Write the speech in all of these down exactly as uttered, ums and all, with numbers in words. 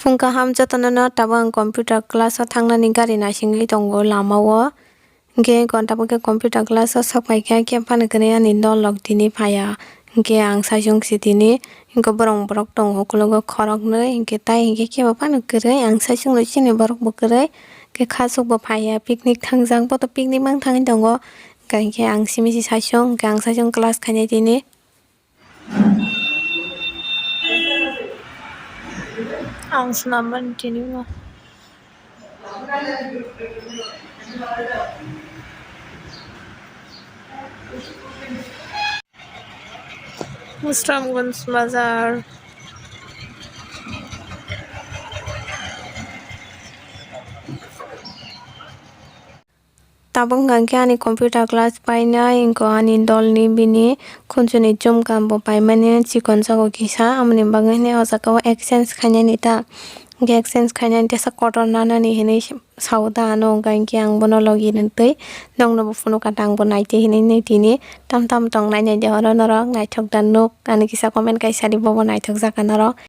Phung kaham jotono no, tabuk ang computer class o thangnani gari naisingwi tongo lama o. Hwnkhe gonta bo khe computer class o sok paikha, khe phano kwrwi ani dol rok tini phaiya. Hwnkhe ang saichung si tini, hwnkhe borok borok tongo ukologo khoroknwi, hwnkhe tai hwnkhe khe bo phano kwrwi, ang saichung rw chini borok bo kwrwi. Hwnkhe khasuk bo phaiya, picnic thangjak, bo to picnic mang thangwi tongo. Hwnkhe ang simi si saichung, hwnkhe ang saichung class khainai tini. Ang swnam mani tini bo. Musramganj bazar. Tabuk hwnkha khe ani computer class painai, wngkha ani dolni bini khunjuni chumkam bo paimani chikon jago kisa, amoni bagwi hwnwi o jaga o exchange khainani ta, hwnkhe exchange khainani teisa kotor nanani hinwi sao ta ano, hwnkha hwnkhe ang bono logi rwtwi nokno bo phunukha ta, ang bo naitwi hinwi nai tini tam tam tongnai naidi oro norok naithok da nuk, ani kisa comment kaisa di, bobo naithok jaka norok.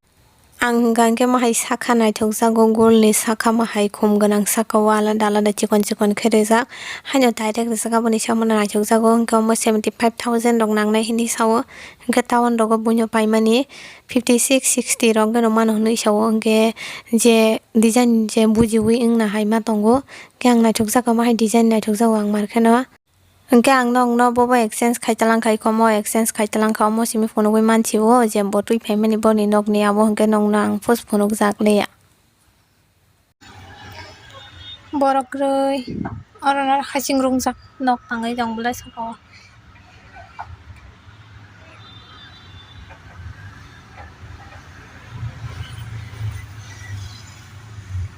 Ang hwnkha hwnkhe mahai sakha naithokjago, golni sakha mahai khum gwnang, saka o alada alada chikon chikon khe rijak. Haino direct rijak, aboni saimano naithokjago, hwnkhe omo seventy five thousand rok nangnai hinwi sao. Hwnkhe town rogo buino paimani fifty six, sixty rok geno mano hinwi sao. Hwnkhe je design je bujiwi wngna hai ma tongo. Hwnkhe ang naithokjago, mahai design naithokjago ang mar kheno. Hwnkhe ang nokno bobo exchange khai talangkha, ikomo exchange khai talangkha, omo simi phunugwi mansi o je bo twi phaimani boni nokni abo, hwnkhe nokno ang post phunukjak liya. Borok kwrwi oro no hasing rwngjak nok tangwi tong belai saka o.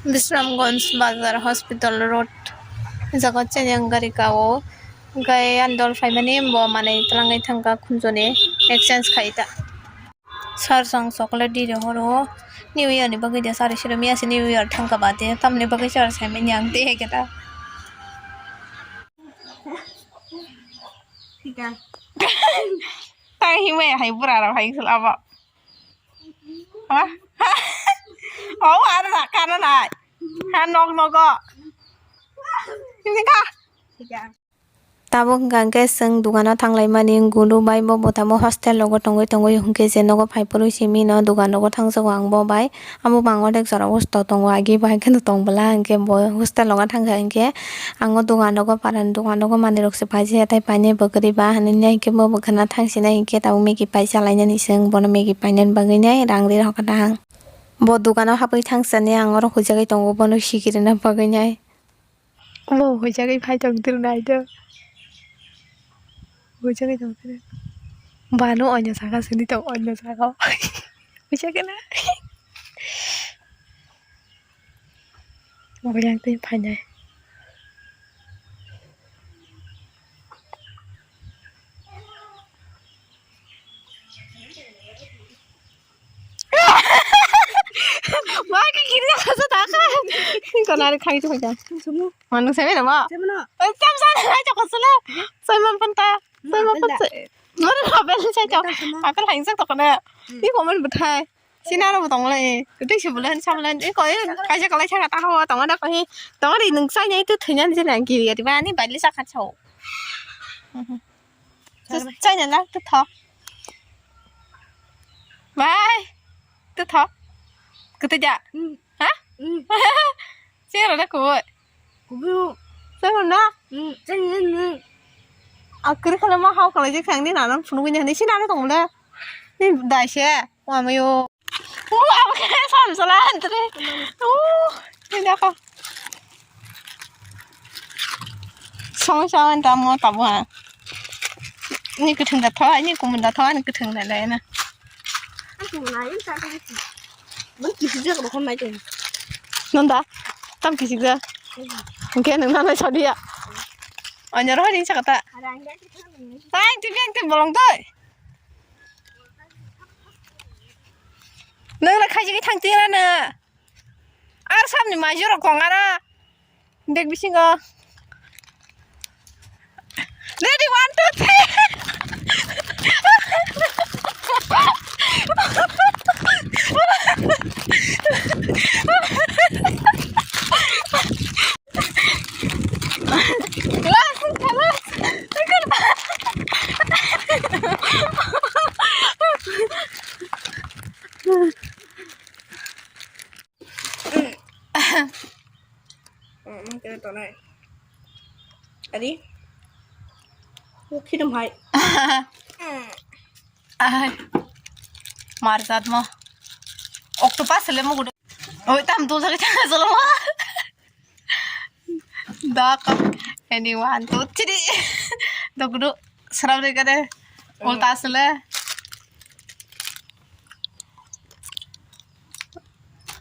Bisramganj Bazar Hospital Road, jaga chayang gari ka o, hwnkhe ani dol phaimani bo manwi twlangwi thangkha khunjoni exchange khai ta. Sir chwng chocolate di rohoro, New Year ni bagwi de sari siro miya se New Year thangkha ba de, tamni bagwi sir saimani ang de khe ta. Tang himai hai bura rok hai sal abo. Ha? Oh, ada tak kana nai. Ha nok nogo. Ini ka. Tabuk hwnkha hwnkhe chwng dukano thanglaimani, gulu bai bo bwtamo hostel rogo tongwi tongwi hwnkhe je nogo phai phuru simi no dukan rogo thangjago ang bo bai. Amo bang odek jora o tongo, agi bo hai kheno tong bwla, hwnkhe bo hostel rogo thangkha hwnkhe ang o dukan rogo, parani dukan rogo manwi rok se paijak ya, tei painai bo kwrwi ba hinwi hwnkhe bo bwkhwna thangsinai hwnkhe tabuk Maggie pai chalainani chwng bono Maggie painani bagwi nai rang ri rw kha ta ang. Bo dukano habwi thangsani ang oro huijagwi tongo bono sikirina bagwi nai. Omo huijagwi phai tongtwrw naitw. Huijagwi tongtwrw. Bano oino saka sini tong oino saka o. Huijagwi na. Obo yang twi phainai. Mai ka kiri ka sa ta ka. Ko nari khai to ka. Manu se na ma. Tam sa na khai to ka sala. Sai man pan ta. Sai man pan ta. Manu ka bel sai to. Apel hai sa to ka na. Ni ko man bthai. Sina ro tong le. Te se bulan sa bulan. Ko kai sa kalai sa ta ho tong na ko hi. Tong ri nung sai nai tu thina ni na kiri ya ba ni bai le sa kha chau. Chai na na tu tho. Bai. Tu tho. Kutu ja. Ha? Sero na kubo. Kubo. Sero na. Chai na na. Akri khala ma hau khala je khang ni na nang phunu ni sina ro tong le. Ni dai se. Wa mayo. Ua, aba khe sam sala antre. Uh, ini apa? Song song anta mo tabo ha. Ini kuthung da thaw, ini kumun da thaw, ini kuthung da lai na. Aku na ini tak ada. Mun kisi je ko mai tu. Nonda, tam kisi je. Oke, nang nang sadi ya. Anya roh ini sakata. Hai, tu yang tu bolong tu. Nang la khaji khe thang tira na. Ar samni majuro kong ara. Bag bisingo. Ready, one, two, three. Hmm, kaya tonai. Adi. Ukhi dum hai. Ai. Mar jat mo. Octopus le mo gudo. Oi, tam tu sa ka solo mo. Dak. Anyone, two, three. Dok gudo. Srab re kare. Ulta sele.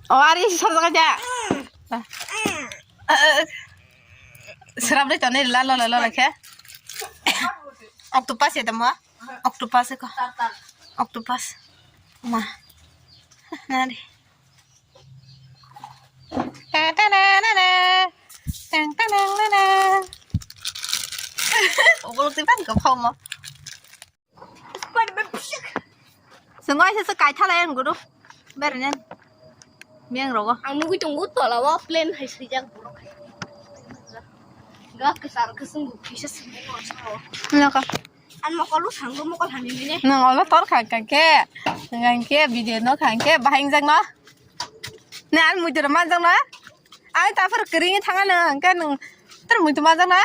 O, ari sarjak ja. Srab de tone la la la la khe. Octopus ya tamo. Octopus ko. Octopus. Ma. Nari. Ta ta na na na. Tang ta na na na. Ubul tiban ko phomo. Sengwai se se kaitha lai ang guru. Bernen. Meng rogo. Ang nugui tongo tola o plane hai swijak borok hai. Ga kesar kesung gu kisa swijak borok sao. Naka. An mokol lu sanggo mokol hani mine. Nang olo tor kha kha ke. Nang ke video no kha ke bahing jak no. Ne an mujur man jak no. Ai ta phar kering thanga nang ke nang ter mujur man jak no.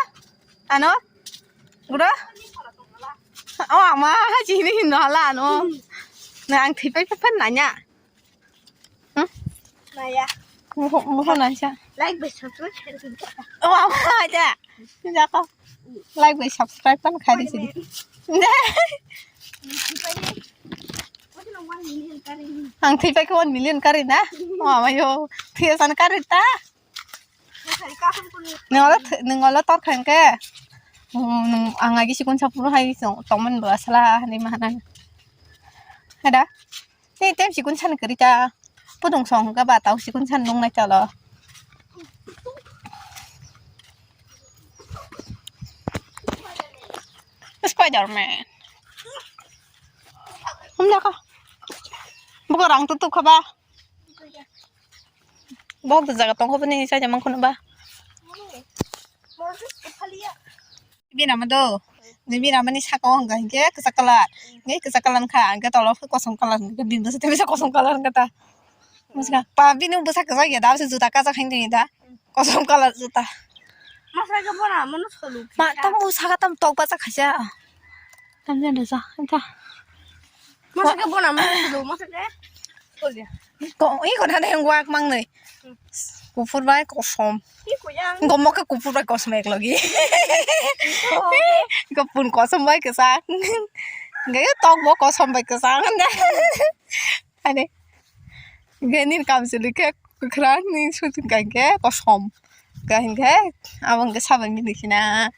Ano. Guru? O ama, chini hinno hala ano. Na ang thipai pa pan nanya. Hmm? Naya. Muho, muho nanya. Like bai subscribe share bai. O ama, ja. Ja ko. Like bai subscribe pan khai di sini. Ang thipai ko one million kari na. O ama yo. Thiya san kari ta. Nung olo th-, nung olo tor kha hwnkhe, mm, nung ang agi sikon sa phuru hai tong-, tongmani bo asla hinwi ma hwnna. Hada? Tei tem sikon sani kwrwi ta. Pudung song hwnkhe ba tau sikon sani nung nai chalo. Spider-Man. Hum dakha. Buko rang tutup kha ba. Bok da jaga tong kho bini sai jamang khunu ba. Bini ama do. Ni bini ama ni saka o hwnka hinkhe kwchak kalar. Nge kwchak kalar kha, hinkhe tolo khe kosom kalar, hinkhe bini bwsa tebisa kosom kalar wngkha ta. Muska pa bini bwsa kwchak ya da, juta kachak hinkhe da. Kosom kalar juta. Masa khe bona mano solu. Ma tam bwsa ka tam tok bachak khaisa. Tam jen da sa. Enta. Masa khe bona mano solu, masa khe. Ko, i ko thani wak mang nai. Kuphur bai kosom. Gomo khe kuphur bai kosom ek logi. Ko pun kosom bai kwchak. Ge tok bo kosom bai kwchak. Ani. Ge nini kamchwlwi khe kwkhwrang ni sutin kai khe kosom. Ga hinkhe abo hinkhe sabai mili khina.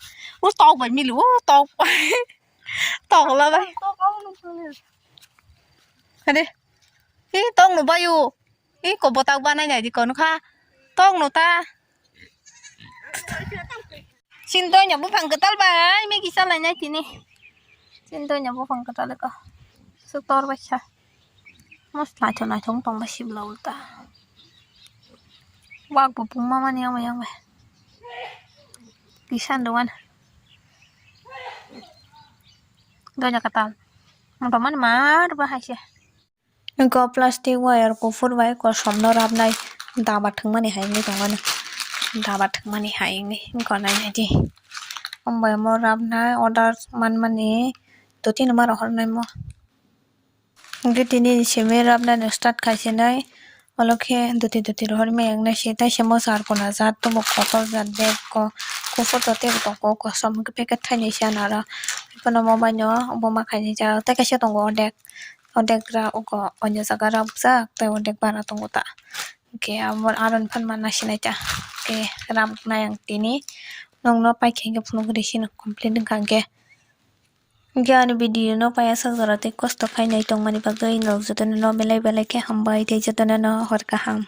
U tok bai mili, u tok bai. Tok la bai. Hade. Hi tok no bai u. Hi ko botak banai nai di kono kha. Tok no ta. Chin donya buphang kwtal bai, Maggie chalainai tini. Chin donya buphang kwtal ko. Sutor bai kha. Mas naithok naithok tong bai sibla ulta. Wak bo pungma mani yang bai yang bai. Kisan dogan. Donya kwtal. Moto mani mar ba haise. Wngkha plastic wire kuphur bai kosom no rabnai daba thwngmani hai wngwi tongmani. Daba thwngmani hai wngwi wngkha nainai di. Omo bai omo rabnai order manmani dotino ma rohornai mo. Hwnkhe tini simi rabnani start khaisinai. Olo khe doti doti rohorwi maya wngnai se. Taisa mosa arkona jat tongo kotor jat bag ko kuphur to teibo tongo kosom hwnkhe packet thainwi se anaro. Bono mobaino buma khainai jat tei kaisa tongo ordek. Ordek ra uko onyo jaga rabjak tei ordek bara tongo ta. Hwnkhe abo aroni phan ma nasinai ta. Hwnkhe rabnai ang tini. Nokno paikha hwnkhe phunukgwi sino complete wngkha hwnkhe. Hwnkhe ani video no paiya sak jora tei kosto khainai tongmani bagwi nok jotono no belai belai khe hambai tei jotono no hor kaham.